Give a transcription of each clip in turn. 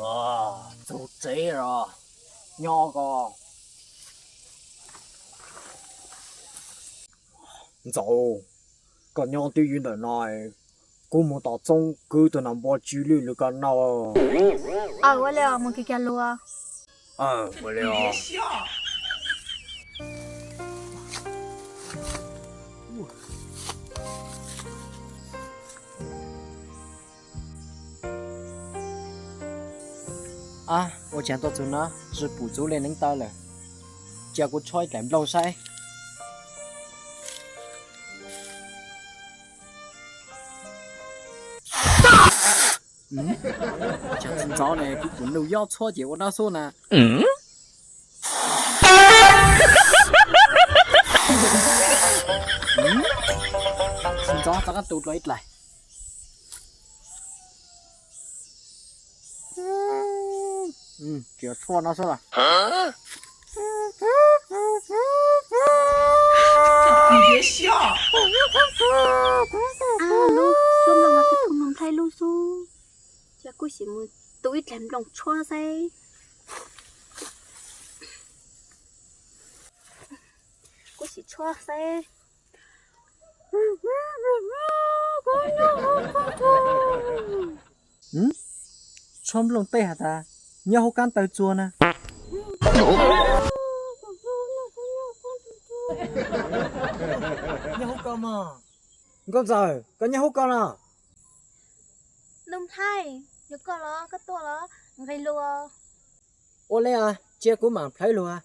Txog tsev los nyob ko. Ntxawm, koj nyob twj ywm ntawm no, kuv mus tom txoob kwv tus nas npua tsw lwj lwm koj noj. Aw, ua li os, mus kiag kiag los. Aw, ua li os. Ab, ua cas tuaj txug no tsis pum txuv li neev taw lawm. Cia kuv tshuab ib daim nplooj saib. Cas tsis ntxov ne, kuv pum nuj yob txhuab ces ua dab xub na. Tsis ntxov, rov qab tu dlua ib dlaim. Tsis tshuaj no xwb los. Lub tshuaj nplooj no twb thoob nplooj nplhaib lub xwb. Ces kuv sim mus tu ib dlaim nplooj tshuab saib. Kuv sim tshuab saib. Tshuab nplooj tej has tas nyob hauv kab taw txuag na. Nyob hauv ko mog. Nkauj Ntxawm, koj nyob hauv ko no. Nuj Nplhaib, yog koj los, koj tuaj los, nqis lus. Ua li os, cia kuv mam plhawv lus.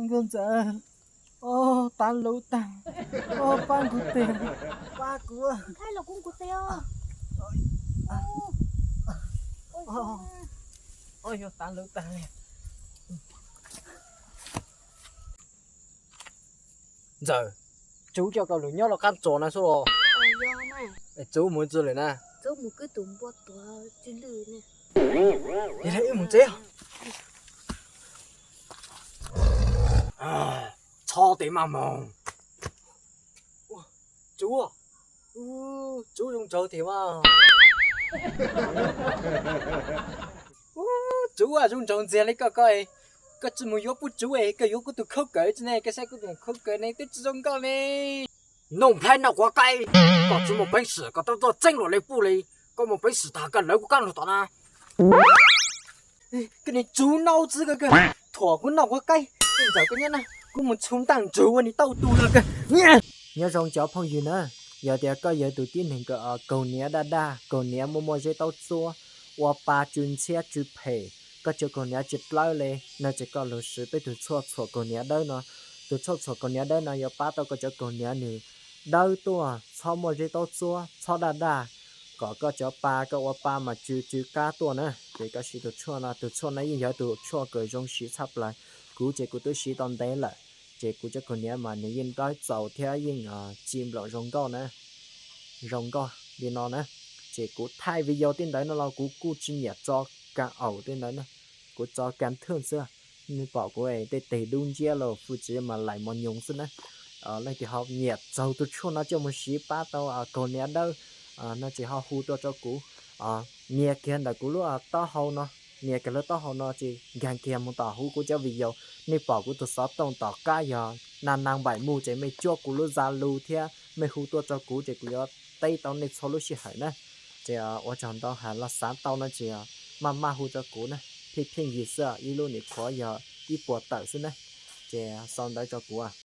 Nkauj Ntxawm, tav lus tag, pab kuv tes, pab kuv. Nplhaib los kuv nkaus tes os. Yog tav lus tag li. Ntxawm, Tsuv coj koj lug nyob lub qab tsuas no xwb os. Tsuv mus twg lawm na? Tsuv mus kwv tus npua tuag tsw lwj ne. Yog li wb mus tsev. Txhob tes maj moog. Tsuv, Tsuv zoo nraug tiag mas. Tsuv zoo nraug ntxiag li koj, koj, koj tsis mus yuav pub Tsuv, koj yuav kuv tus khaub kawm tsi ne, koj saib kuv tus khaub kawm ne twb tsis zoo nkauj ne. Nuj Nplhaib Noj Quav Qaib, koj tsis muaj peev xwm koj tub tuaj txeeb luag li pub li, koj muaj peev xwm tag koj lawv kuv kab lug tom na. Koj niag Tsuv naub txwv kawg, thuam kuv Noj Quav Qaib. Ntxawm koj nyob na, kuv mus txhu ntaj ntsug ua nws tau tu no kawg. Nyob zoo cov phooj ywg na, yog tias koj yog tus tib neeg kaug niam daj daj, kaug niam muaj muaj zeb taub txuab, ua pa tsw ntxhiab tsw phem, koj cov kaug niam tsis dawb li no ces koj lug siv peb tus tshuaj txhuam kaug niam dawb no. Tus tshuaj txhuam kaug niam dawb no yuav pab tau koj cov kaug niam nws dawb tuaj, txhob muaj zeb taub txuab, txhob daj daj, kom koj cov pa koj ua pa mas tsw tsw qab tuaj na. Ces koj siv tus tshuaj no, tus tshuaj no yeej yog tus tshuaj kawg zoo siv tshaj plaws. Kuv ces kuv twb siv tau ntev lawm, ces kuv cov kaug niam mas nws yeej dawb txaus thiab yeej txi nplaum zoo nkauj na. Zoo nkauj li no na. Ces kuv thaij video tej ntawd no los kuv kuj tsis nyiam tso kas aum tej ntawd na, kuv tso kas thwj xwb. Nej pom kuv tej teg dub nciab los hwj tsev mas laim mos nyoos xwb na. Leej twg ho nyiam txaug tus tshuaj no coj mus siv pab tau kaug niam dawb no ces ho hu tuaj rau kuv. Nias kiag ntawm kuv lub taub hau no, nias kiag lub taub hau no ces nkag kiag mus tom huv kuv cov video. Nej pom kuv tus xov tooj tom qab yog na na npaim mus ces mej cuab kuv lub Zalo thiab mej hu tuaj rau kuv ces kuv yuav teb tau nej txhua lub sij hawm na. Ces ua tsaug ntau, hais los xav tau no ces maj maj hu rau kuv na. Pheej pheej yig xwb, ib lub nim qhuav yog ib puas tawm xwb na. Ces sau ntawv rau kuv.